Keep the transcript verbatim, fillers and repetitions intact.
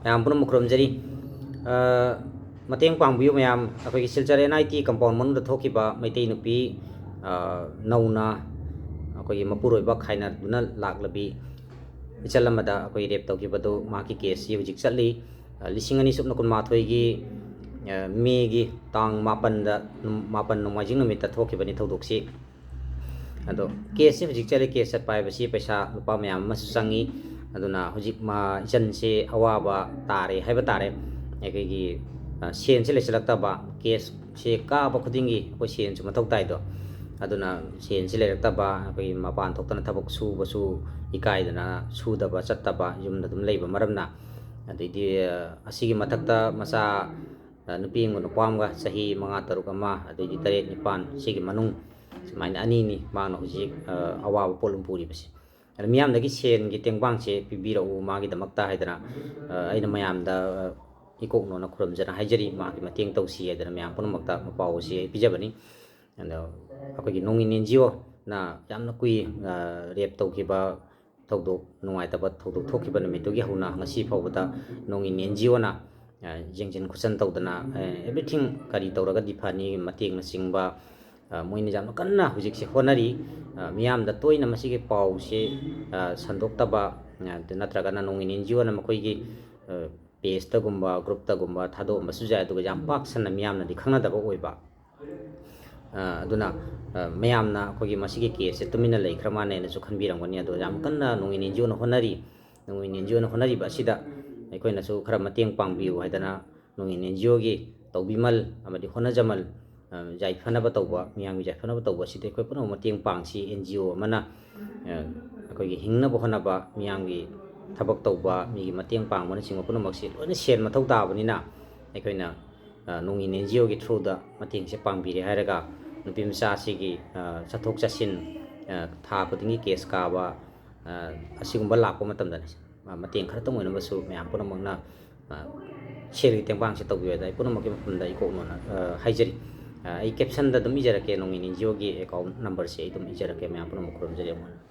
ꯃꯌꯥꯝ ꯄꯨꯝꯅꯃꯛ ꯈꯨꯔꯨꯝꯖꯔꯤ꯫ ꯑ, ꯃꯇꯦꯡ ꯄꯥꯡꯕꯤꯌꯨ ꯃꯌꯥꯝ꯫ ꯑꯩꯈꯣꯏꯒꯤ Silchar N I T compound ꯃꯅꯨꯡꯗ ꯊꯣꯛꯈꯤꯕ ꯃꯩꯇꯩ ꯅꯨꯄꯤ, ꯑ, ꯅꯧꯅ ꯑꯩꯈꯣꯏꯒꯤ ꯃꯄꯨꯔꯣꯏꯕ ꯈꯥꯏꯅꯗꯨꯅ ꯂꯥꯛꯂꯕꯤ ꯏꯆꯜ ꯑꯃꯗ ꯑꯩꯈꯣꯏ rape ꯇꯧꯈꯤꯕꯗꯨ, ꯃꯍꯥꯛꯀꯤ case ꯁꯤ ꯍꯧꯖꯤꯛ ꯆꯠꯂꯤ꯫ ꯑ, ꯂꯤꯁꯤꯡ ꯑꯅꯤ ꯁꯨꯞꯅ ꯀꯨꯟꯃꯥꯊꯣꯏꯒꯤ, ꯑ, May ꯒꯤ ꯇꯥꯡ ꯃꯥꯄꯟꯗ, ꯅꯨꯝ-, ꯃꯥꯄꯟ ꯅꯣꯡꯃꯥꯏꯖꯤꯡ ꯅꯨꯃꯤꯠꯇ ꯊꯣꯛꯈꯤꯕꯅꯤ ꯊꯧꯗꯣꯛꯁꯤ꯫ ꯑꯗꯣ case ꯁꯤ ꯍꯧꯖꯤꯛ ꯆꯠꯂꯤ, case ꯆꯠꯄ ꯍꯥꯏꯕꯁꯤ ꯄꯩꯁꯥ ꯂꯨꯄꯥ ꯃꯌꯥꯝ ꯑꯃꯁꯨ ꯆꯪꯉꯤ꯫ ꯑꯗꯨꯅ ꯍꯧꯖꯤꯛ ꯃꯥ, ꯏꯆꯟꯁꯦ ꯑꯋꯥꯕ ꯇꯥꯔꯦ ꯍꯥꯏꯕ ꯇꯥꯔꯦ꯫ ꯑꯩꯈꯣꯏꯒꯤ, ꯑ, ꯁꯦꯟꯁꯦ ꯂꯩꯁꯤꯜꯂꯛꯇꯕ, case ꯁꯦ ꯀꯥꯕ ꯈꯨꯗꯤꯡꯒꯤ ꯑꯩꯈꯣꯏ ꯁꯦꯟꯁꯨ ꯃꯊꯧ ꯇꯥꯏꯗꯣ꯫ ꯑꯗꯨꯅ ꯁꯦꯟꯁꯤ ꯂꯩꯔꯛꯇꯕ, ꯑꯩꯈꯣꯏꯒꯤ ꯃꯄꯥꯟ ꯊꯣꯛꯇꯅ ꯊꯕꯛ ꯁꯨꯕꯁꯨ ꯏꯀꯥꯏꯗꯅ ꯁꯨꯗꯕ ꯆꯠꯇꯕ, ꯌꯨꯝꯗ ꯑꯗꯨꯝ ꯂꯩꯕ ꯃꯔꯝꯅ꯫ ꯑꯗꯩꯗꯤ, ꯑ, ꯑꯁꯤꯒꯤ ꯃꯊꯛꯇ ꯃꯆꯥ, ꯑ, ꯅꯨꯄꯤ ꯑꯃꯒ ꯅꯨꯄꯥ ꯑꯃꯒ ꯆꯍꯤ ꯃꯉꯥ, ꯇꯔꯨꯛ ꯑꯃ, ꯑꯗꯩꯗꯤ ꯇꯔꯦꯠ, ꯅꯤꯄꯥꯟ, ꯁꯤꯒꯤ ꯃꯅꯨꯡ ꯁꯨꯃꯥꯏꯅ ꯑꯅꯤꯅꯤ ꯃꯥꯅ ꯍꯧꯖꯤꯛ, ꯑ, ꯑꯋꯥꯕ ꯄꯣꯠꯂꯨꯝ ꯄꯨꯔꯤꯕꯁꯤ꯫ ꯑꯗ ꯃꯤꯌꯥꯝꯗꯒꯤ ꯁꯦꯟꯒꯤ ꯇꯦꯡꯕꯥꯡꯁꯦ ꯄꯤꯕꯤꯔꯛꯎ ꯃꯥꯒꯤꯗꯃꯛꯇ ꯍꯥꯏꯗꯅ, ꯑ, ꯑꯩꯅ ꯃꯌꯥꯝꯗ, ꯑ, ꯏꯀꯣꯛꯅꯣꯅ ꯈꯨꯔꯨꯝꯖꯅ ꯍꯥꯏꯖꯔꯤ, ꯃꯍꯥꯛꯀꯤ ꯃꯇꯦꯡ ꯇꯧꯁꯤ ꯍꯥꯏꯗꯅ ꯃꯌꯥꯝ ꯄꯨꯝꯅꯃꯛꯇ ꯄꯥꯎ ꯑꯁꯤ ꯑꯩ ꯄꯤꯖꯕꯅꯤ꯫ ꯑꯗꯣ ꯑꯩꯈꯣꯏꯒꯤ ꯅꯣꯡꯏꯟ N G O ꯅ ꯌꯥꯝꯅ ꯀꯨꯏ, ꯑ, rape ꯇꯧꯈꯤꯕ ꯊꯧꯗꯣꯛ, ꯅꯨꯡꯉꯥꯏꯇꯕ ꯊꯧꯗꯣꯛ ꯊꯣꯛꯈꯤꯕ ꯅꯨꯃꯤꯠꯇꯨꯒꯤ ꯍꯧꯅ ꯉꯁꯤ ꯐꯥꯎꯕꯗ ꯅꯣꯡꯏꯟ N G O ꯅ, ꯑ, ꯌꯦꯡꯁꯤꯟ ꯈꯣꯠꯆꯟ ꯇꯧꯗꯅ, ꯑ, everything ꯀꯔꯤ ꯇꯧꯔꯒꯗꯤ ꯐꯅꯤ, ꯃꯇꯦꯡꯅꯆꯤꯡꯕ, ꯑ, ꯃꯣꯏꯅ ꯌꯥꯝꯅ ꯀꯟꯅ ꯍꯧꯖꯤꯛꯁꯦ ꯍꯣꯠꯅꯔꯤ꯫ ꯑ, ꯃꯤꯌꯥꯝꯗ ꯇꯣꯏꯅ ꯃꯁꯤꯒꯤ ꯄꯥꯎꯁꯤ, ꯑ, ꯁꯟꯗꯣꯛꯇꯕ, ꯑ, ꯅꯠꯇ꯭ꯔꯒꯅ ꯅꯣꯡꯏꯟ N G O ꯅ ꯃꯈꯣꯏꯒꯤ, ꯑ, page ꯇꯒꯨꯝꯕ, group ꯇꯒꯨꯝꯕ ꯊꯥꯗꯣꯛꯑꯝꯕꯁꯨ ꯌꯥꯏ, ꯑꯗꯨꯒ ꯌꯥꯝ ꯄꯥꯛ ꯁꯟꯅ ꯃꯤꯌꯥꯝꯅꯗꯤ ꯈꯪꯅꯗꯕ ꯑꯣꯏꯕ꯫ ꯑ, ꯑꯗꯨꯅ, ꯑ, ꯃꯌꯥꯝꯅ ꯑꯩꯈꯣꯏꯒꯤ ꯃꯁꯤꯒꯤ case ꯁꯦ ꯇꯨꯃꯤꯟꯅ ꯂꯩꯈ꯭ꯔ ꯃꯥꯜꯂꯦꯅꯁꯨ ꯈꯟꯕꯤꯔꯝꯒꯅꯤ꯫ ꯑꯗꯣ ꯌꯥꯝ ꯀꯟꯅ ꯅꯣꯡꯏꯟ N G O ꯅ ꯍꯣꯠꯅꯔꯤ꯫ ꯅꯣꯡꯏꯟ N G O ꯅ ꯍꯣꯠꯅꯔꯤꯕ ꯑꯁꯤꯗ ꯑꯩꯈꯣꯏꯅꯁꯨ ꯈꯔ ꯃꯇꯦꯡ ꯄꯥꯡꯕꯤꯌꯨ ꯍꯥꯏꯗꯅ ꯅꯣꯡꯏꯟ N G O ꯒꯤ ꯇꯧꯕꯤꯃꯜ ꯑꯃꯗꯤ ꯍꯣꯠꯅꯖꯃꯜ, ꯑ, ꯌꯥꯏꯐꯅꯕ ꯇꯧꯕ, ꯃꯤꯌꯥꯝꯒꯤ ꯌꯥꯏꯐꯅꯕ ꯇꯧꯕ ꯑꯁꯤꯗ ꯑꯩꯈꯣꯏ ꯄꯨꯝꯅꯃꯛ ꯃꯇꯦꯡ ꯄꯥꯡꯁꯤ꯫ N G O ꯑꯃꯅ, ꯑ, ꯑꯩꯈꯣꯏꯒꯤ ꯍꯤꯡꯅꯕ ꯍꯣꯠꯅꯕ, ꯃꯤꯌꯥꯝꯒꯤ ꯊꯕꯛ ꯇꯧꯕ, ꯃꯤꯒꯤ ꯃꯇꯦꯡ ꯄꯥꯡꯕꯅꯆꯤꯡꯕ ꯄꯨꯝꯅꯃꯛꯁꯤ ꯂꯣꯏꯅ ꯁꯦꯟ ꯃꯊꯧ ꯇꯥꯕꯅꯤꯅ, ꯑꯩꯈꯣꯏꯅ, ꯑ, ꯅꯣꯡꯏꯟ N G O ꯒꯤ through ꯗ ꯃꯇꯦꯡꯁꯦ ꯄꯥꯡꯕꯤꯔꯦ ꯍꯥꯏꯔꯒ ꯅꯨꯄꯤ ꯃꯆꯥ ꯑꯁꯤꯒꯤ, ꯑ, ꯆꯠꯊꯣꯛ ꯆꯠꯁꯤꯟ, ꯑ, ꯊꯥ ꯈꯨꯗꯤꯡꯒꯤ case ꯀꯥꯕ, ꯑ, ꯑꯁꯤꯒꯨꯝꯕ ꯂꯥꯛꯄ ꯃꯇꯝꯗꯅꯦ, ꯑ, ꯃꯇꯦꯡ ꯈꯔꯇꯪ ꯑꯣꯏꯅꯃꯛꯁꯨ ꯃꯌꯥꯝ ꯄꯨꯝꯅꯃꯛꯅ, ꯑ, ꯁꯦꯜꯒꯤ ꯇꯦꯡꯕꯥꯡꯁꯦ ꯇꯧꯕꯤꯌꯨ ꯍꯥꯏꯗꯅ ꯑꯩ ꯄꯨꯝꯅꯃꯛꯀꯤ ꯃꯐꯝꯗ ꯏꯀꯣꯛꯅꯣꯅ, ꯑ, ꯍꯥꯏꯖꯔꯤ꯫ ꯑ, ꯑꯩ caption ꯗ ꯑꯗꯨꯝ ꯏꯖꯔꯛꯀꯦ, ꯅꯣꯡꯏꯟ N G O ꯒꯤ account number ꯁꯦ ꯑꯩ ꯑꯗꯨꯝ ꯏꯖꯔꯛꯀꯦ, ꯃꯌꯥꯝ ꯄꯨꯝꯅꯃꯛ ꯈꯨꯔꯨꯝꯖꯔꯤ ꯑꯃꯨꯛ ꯍꯟꯅ꯫